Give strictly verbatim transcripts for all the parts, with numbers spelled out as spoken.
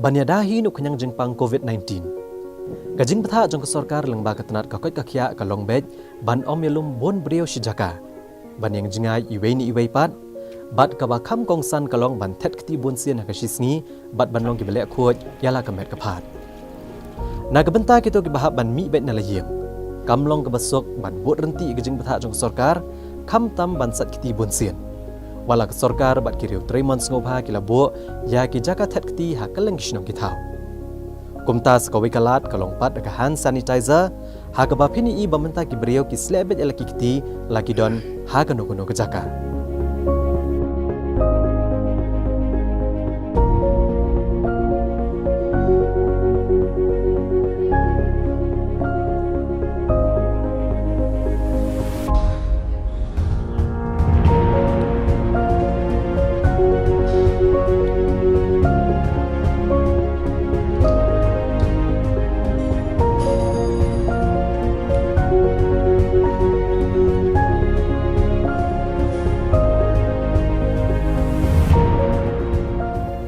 Ban ïada hi na u khñiang jingpang covid nineteen. Ka jingbthah jong ka sorkar lyngba ka tnat ka koit ka khiah ka long beit ban ym ïalum bun briew shi jaka, ban ïeng jngai iwei na iwei pat, bad kaba kham kongsan ka long ban thet kti bun sien ha ka shi sngi bad ban long kiba leh khuid ïa la ka met ka phad. Na ka bynta kito kiba hap ban mih beit na la ïing, kam long kaba suk ban bud ryntih ïa ka jingbthah jong ka sorkar, khamtam ban sait kti bun sien. Wat la ka sorkar bad ki riew trei mon sngewbha ki la buh ïa ki jaka thet kti ha kylleng ki shnong ki thaw. Kumta sa kawei ka lad ka long pat da ka hand sanitizer, ha kaba phin ïohi ba mynta ki briew ki sleh beit ïa la ki kti la ki don ha kano kano ka jaka.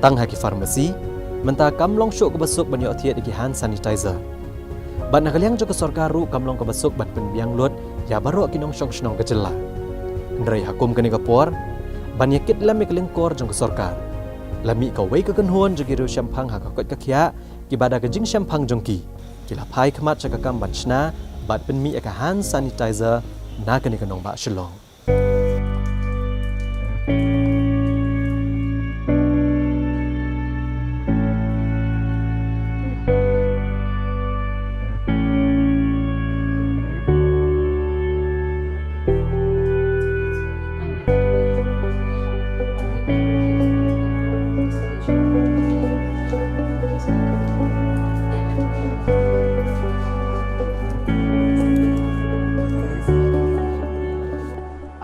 Tang ha ki pharmacy, mynta kam long shuh kaba suk ban ïoh thied ïa ki hand sanitizer. Bad na ka liang jong ka sorkar ruh kam long kaba suk ban pynbiang lut ïa baroh ki nongshong shnong ka jylla. Hynrei ha kum kane ka por, ban ïa kit lem ïa ka lyngkor jong ka sorkar, la mih kawei ka kynhun jong ki riew shemphang ha ka koit ka khiah, kiba da ka jingshemphang jong ki, ki la phai khmat sha ka kam ban shna bad pynmih ïa ka hand sanitizer na kane ka nongbah Shillong.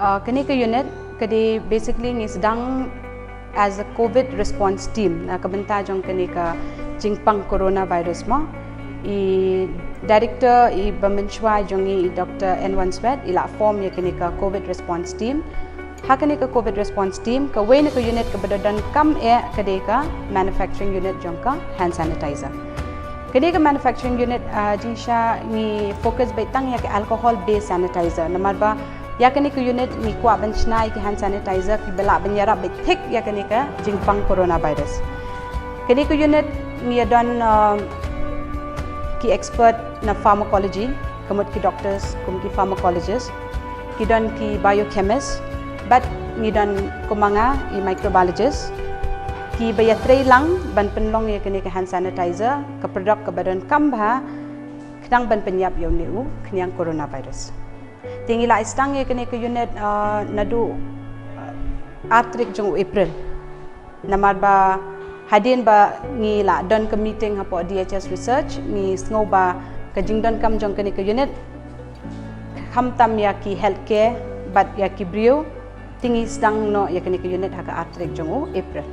Uh, kane ka unit ka dei basically ngi sdang as a covid response team na ka bynta jong kane ka jingpang coronavirus mo. I director i ba mynshuwa jong ngi i Doctor N Wanswet i la form ïa kane ka covid response team. Ha kane ka covid response team, kawei na ka unit kaba da donkam eh ka dei ka manufacturing unit jong ka hand sanitizer. Kane ka manufacturing unit, uh, jingshisha ngi focus beit tang ïa ka alcohol based sanitizer. Namar ba ïa kane ka unit ngi kwah ban shna ïa ki hand sanitizer kiba lah ban ïarap beit thik ïa kane ka jingpang coronavirus. Kane ka unit ngi ïa don, uh, ki expert na pharmacology, ka mut ki doctors kum ki pharmacologist, ki don ki biochemist, bad ngi don kum ma nga i microbiologist, kiba ïa trei lang ban pynlong ïa kane ka hand sanitizer, ka product kaba donkam bha, khnang ban pynïap ïa une u khñiang coronavirus. Te ngi la ïa sdang ïa kane ka unit, uh, naduh, uh, ar tarik jong u April. Namar ba hadien ba ngi la don ka meeting hapoh D H S Research, ngi sngew ba ka jingdonkam jong kane ka unit, khamtam ïa ki healthcare bad ïa ki briew, te ngi sdang noh ïa kane ka unit ha ka ar tarik jong u April.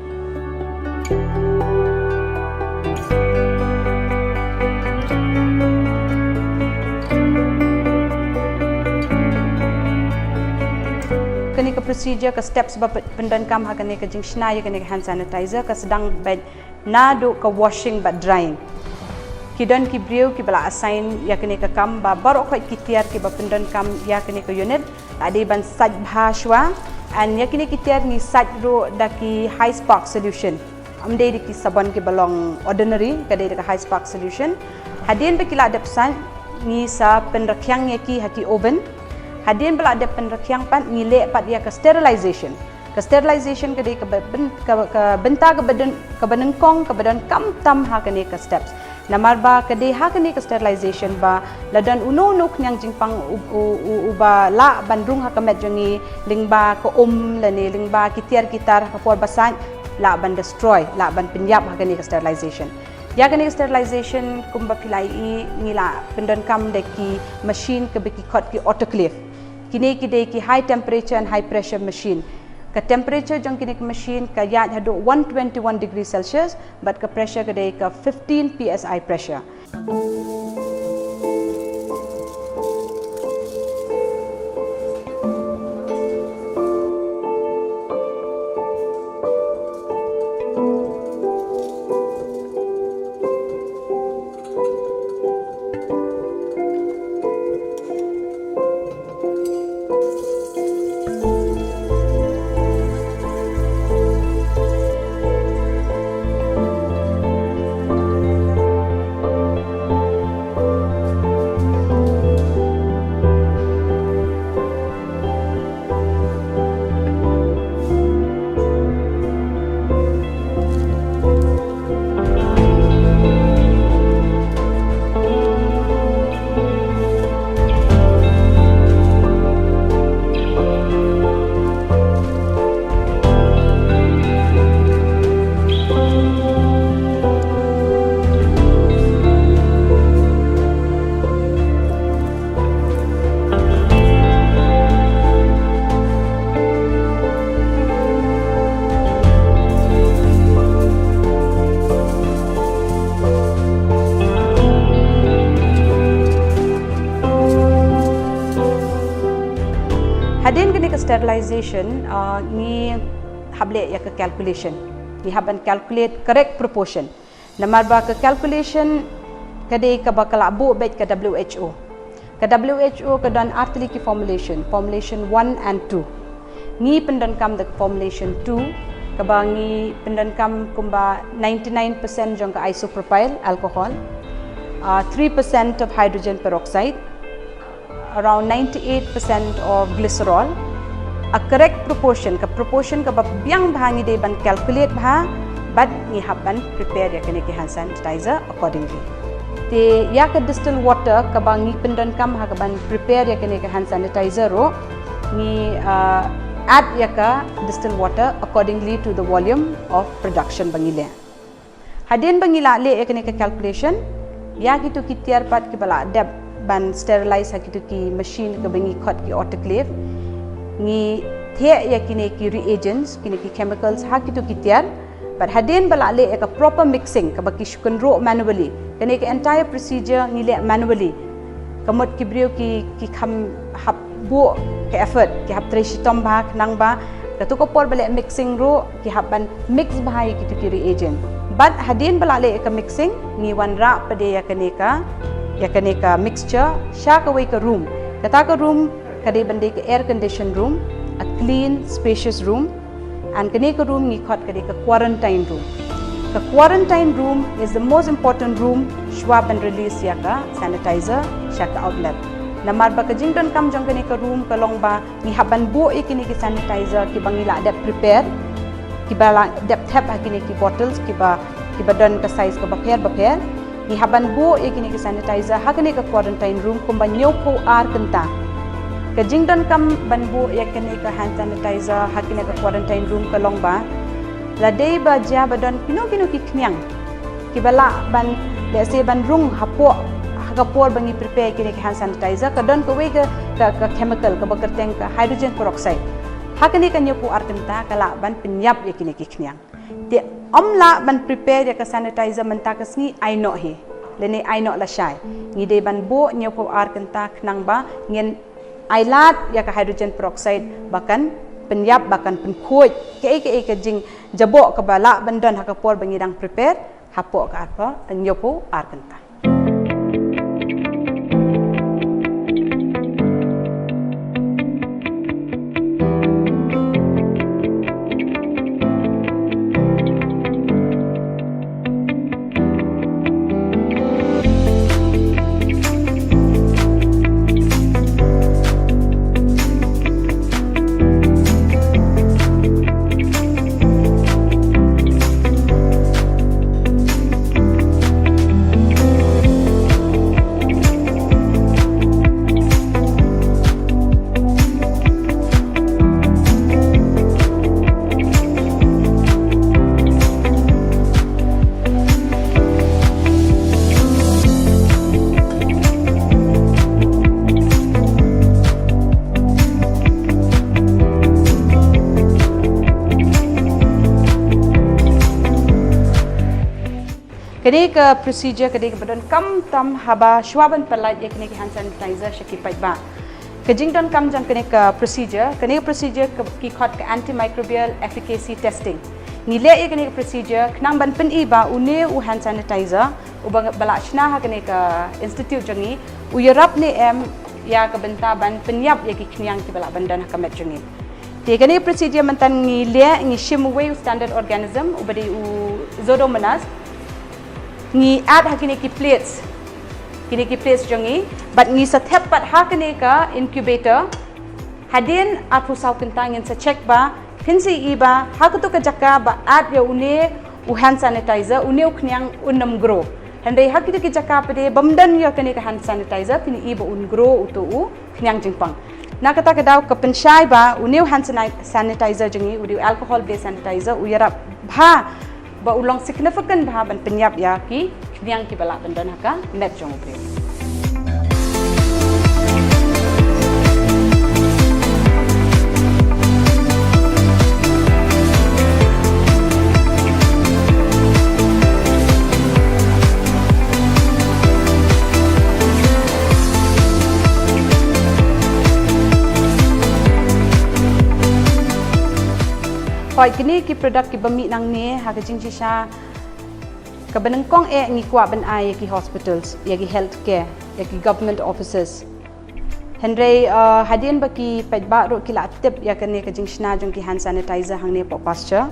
Kane ka procedure, ka steps ba pe-, pyndonkam ha kane ka jingshna ïa kane ka hand sanitizer, ka sdang beit naduh ka washing bad drying. Ki don ki briew kiba la assign ïa kane ka kam ba baroh khoit ki tiar kiba pyndonkam ïa kane ka unit la dei ban sait bha shuwa. And ïa kine ki tiar ngi sait ruh da ki high spark solution. Ym dei da ki sabon kiba long ordinary, ka dei da ka high spark solution. Hadien ba ki la dep sait, ngi sa pynrkhiang ïa ki ha ki oven. Hadien ba la dep pynrkhiang pat, ngi leh pat ïa ka sterilization. Ka sterilization ka dei kaba byn-, ka, ka bynta kaba dyn-, kaba nyngkong, kaba donkam tam ha kane ka steps. Namar ba ka dei ha kane ka sterilization ba la don uno uno u khñiang jingpang u, u, u, uba lah ban rung ha ka met jong ngi, lyngba ka um lane lyngba ki tiar ki tar ha ka por ba sait, lah ban destroy, lah ban pynïap ha kane ka sterilization. Ïa kane ka sterilization kumba phi la ïohi ngi la pyndonkam da ki machine kaba ki khot ki autoclave. Kine ki dei ki high temperature and high pressure machine. Ka temperature jong kine ki machine ka ïaid haduh one twenty-one degree Celsius, bad ka pressure ka dei ka fifteen P S I pressure. Sterilization, uh, ngi hap leh ïa ka calculation. Ngi hap ban calculate correct proportion. Namar ba ka calculation ka dei kaba ka la buh beit ka W H O. Ka W H O ka don artylli ki formulation, formulation one and two. Ngi pyndonkam da formulation two, kaba ngi pyndonkam kumba ninety-nine percent jong ka isopropyl alcohol, uh, three percent of hydrogen peroxide, around ninety-eight percent of glycerol. A correct proportion, ka proportion kaba biang bha ngi dei ban calculate bha, bad ngi hap ban prepare ïa kane ka hand sanitizer accordingly. Te ïa ka distilled water kaba ngi pyndonkam ha kaban prepare ïa kane ka hand sanitizer ruh, ngi, uh, add ïa ka distilled water accordingly to the volume of production ba ngi leh. Hadien ba ngi la leh ïa kane ka calculation, ïa kito ki tiar pat kiba la dep ban sterilize ha kito ki machine kaba ngi khot ki autoclave, ngi theh ïa kine ki reagents, kine ki chemicals ha kito ki tiar. Bad hadien ba la leh ïa ka proper mixing kaba ki shu kynroh manually, kane ka entire procedure ngi leh manually. Ka mut ki briew ki, ki kham hap buh ka effort, ki hap trei shitom bha, khnang ba kato ka por ba leh mixing ruh ki hap ban mix bha ïa kito ki reagent. Bad hadien ba la leh ïa ka mixing, ngi wanrah pat de ïa kane ka, ïa kane ka mixture sha kawei ka room. Kata ka room ka dei ban dei ka air conditioned room, a clean, spacious room. And kane ka room ngi khot ka dei ka quarantine room. Ka quarantine room is the most important room shuwa ban release ïa ka sanitizer sha ka outlet. Namar ba ka jingdonkam jong kane ka room ka long ba ngi hap ban buh ïa kine ki sanitizer kiba ngi la dep prepare, kiba la dep thep ha kine ki bottles kiba, kiba don ka size kaba pher bapher. Ngi hap ban buh ïa kine ki sanitizer ha kane ka quarantine room kumba hynñiewphew ar kynta. Ka jingdonkam ban buh ïa kane ka hand sanitizer ha kane ka quarantine room ka long ba, la dei ba jia ba don kino kino ki khñiang kiba lah ban, let's say, ban rung hapoh, ha ka por ba ngi prepare kine ki hand sanitizer, ka don kawei ka, ka, ka chemical kaba kyrteng ka hydrogen peroxide. Ha kane ka hynñiewphew ar kynta ka lah ban pynïap ïa kine ki khñiang. Te ym lah ban prepare ïa ka sanitizer mynta ka sngi ai noh hi, lane ai noh lashai. Ngi dei ban buh hynñiewphew ar kynta khnang ba ngin ai lad ïa ka hydrogen peroxide ba kan pynïap, ba kan pynkhuid kaei kaei ka jingjaboh kaba lah ban don ha ka por ba ngi dang prepare hapoh ka arphew, hynñiewphew ar kynta. Kane ka procedure ka dei kaba donkam tam haba shuwa ban pynlait ïa kane ka hand sanitizer sha ki paidbah. Ka jingdonkam jong kane ka procedure, kane ka procedure ka, ki khot ka antimicrobial efficacy testing. Ngi leh ïa kane ka procedure khnang ban pyni ba une u hand sanitizer uba, ba la shna ha kane ka institute jong ngi u ïarap ne em ïa ka bynta ban pynïap ïa ki khñiang kiba lah ban don ha ka met jong ngi. Te kane ka procedure mynta ngi leh, ngi shim uwei u standard organism uba dei u Pseudomonas. Ngi add ha kine ki plates, kine ki plates jong ngi, bad ngi sa thep pat ha kane ka incubator. Hadien arphew saw kynta ngin sa check ba, ngin sa ïohi ba ha kato ka jaka ba add ïa une u hand sanitizer, une u khñiang un ym grow. Hynrei ha kito ki jaka pat de bym don ïa kane ka hand sanitizer, phin ïohi ba un grow uto u khñiang jingpang. Na kata ka daw ka pynshai ba une u hand sani-, sanitizer jong ngi, u dei u alcohol based sanitizer, u ïarap bha ba u long significant bha ban pynïap ïa ki khñiang kiba lah ban don ha ka met jong u briew. Hooid, kine ki product kiba mih nangne ha ka jingshisha kaba nyngkong eh ngi kwah ban ai ïa ki hospitals, ïa ki healthcare, ïa ki government offices. Hynrei, uh, hadien ba ki paidbah ruh ki la tip ïa kane ka jingshna jong ki hand sanitizer hangne hapoh pasture.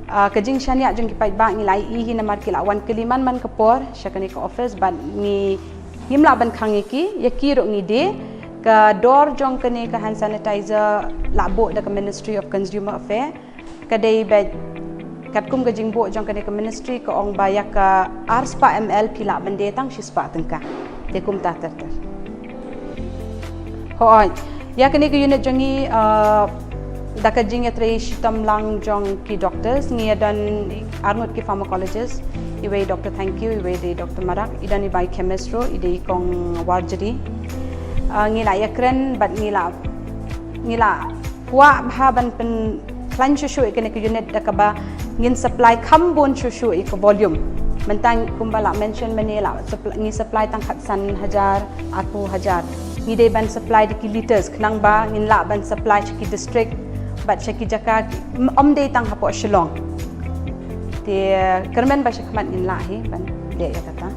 Uh, ka jingshaniah jong ki paidbah ngi la ïohi hi namar ki la wan kylli man man ka por sha kane ka office bad ngi ngim lah ban khang ïa ki, ïa ki ruh ngi die. Ka dor jong kane ka hand sanitizer la buh da ka Ministry of Consumer Affairs. Ka dei ba katkum ka jingbuh jong kane ka ministry ka ong ba ïa ka ar spah M L phi lah ban die tang shi spah tyngka. Te kumta ter ter. Hooid. Ïa kane ka unit jong ngi, uh, da ka jingïatrei shitom lang jong ki doctors, ngi ïa don arngut ki pharmacologist, iwei Doctor Thank You, iwei dei Doctor Marak, i don i biochemist ruh, i dei i kong Warjri. Uh, ngi la ïakren bad ngi la ngi la kwah bha ban pynkhlaiñ shuh shuh ïa kane ka unit da kaba ngin supply kham bun shuh shuh ïa ka volume. Mynta kumba la mention mynne la supply, ngi supply tang khatsan hajar, arphew hajar. Ngi dei ban supply da ki liters khnang ba ngin lah ban supply sha ki district bad sha ki jaka, ym dei tang hapoh Shillong. Te kyrmen ba sha khmat ngin lah hi ban leh ïa kata.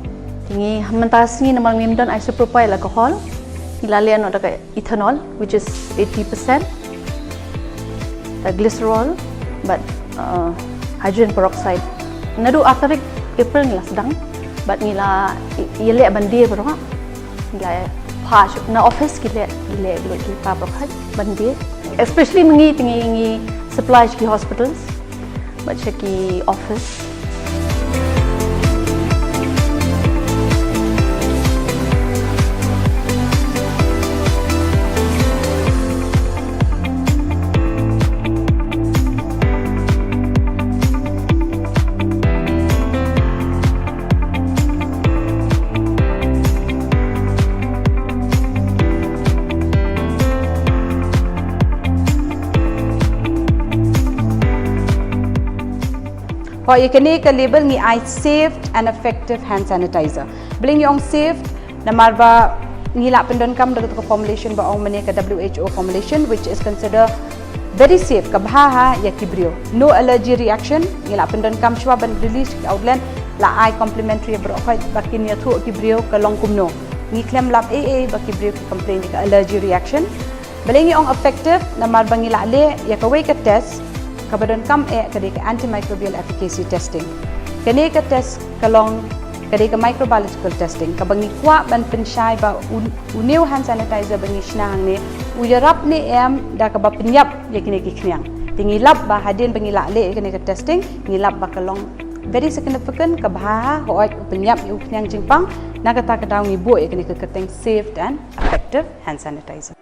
Te ngi mynta sngi namar ngim don isopropyl alcohol, ngi la leh noh da ka ethanol, which is eighty percent, uh, glycerol, bad, uh, hydrogen peroxide. Naduh ar tarik April ngi la sdang, bad ngi la ï-, ïaleh ban die baroh. Ngi la phah shuh, na office ki leh, ki leh, ki leh, ki phah baroh ban die. Especially mynta ngi, ngi supply sha ki hospitals. Bad sha ki office. Hooid, ïa kane ka label ngi ai safe and effective hand sanitizer. Balei ngi ong safe? Namar ba ngi la pyndonkam da ka formulation ba ong mynne ka W H O formulation, which is considered very safe, ka bha ha ïa ki briew. No allergy reaction, ngi la pyndonkam shuwa ban release ki outlet, la ai complimentary baroh khoit ba kin ïathuh ki briew ka long kumno. Ngi khlem lap ei ei ba ki briew ki complain ïa ka allergy reaction. Balei ngi ong effective? Namar ba ngi la leh ïa kawei ka test kaba donkam eh, ka dei ka antimicrobial efficacy testing. Kane ka test ka long, ka dei ka microbiological testing kaba ngi kwah ban pynshai ba u, une u hand sanitizer ba ngi shna hangne u ïarap ne em da kaba pynïap ïa kine ki khñiang. Te ngi lap ba hadien ba ngi la leh ïa kane ka testing, ngi lap ba ka long very significant, ka bha ha, hooid u pynïap ïa u khñiang jingpang. Na kata ka daw ngi buh ïa kane ka kyrteng safe and effective hand sanitizer.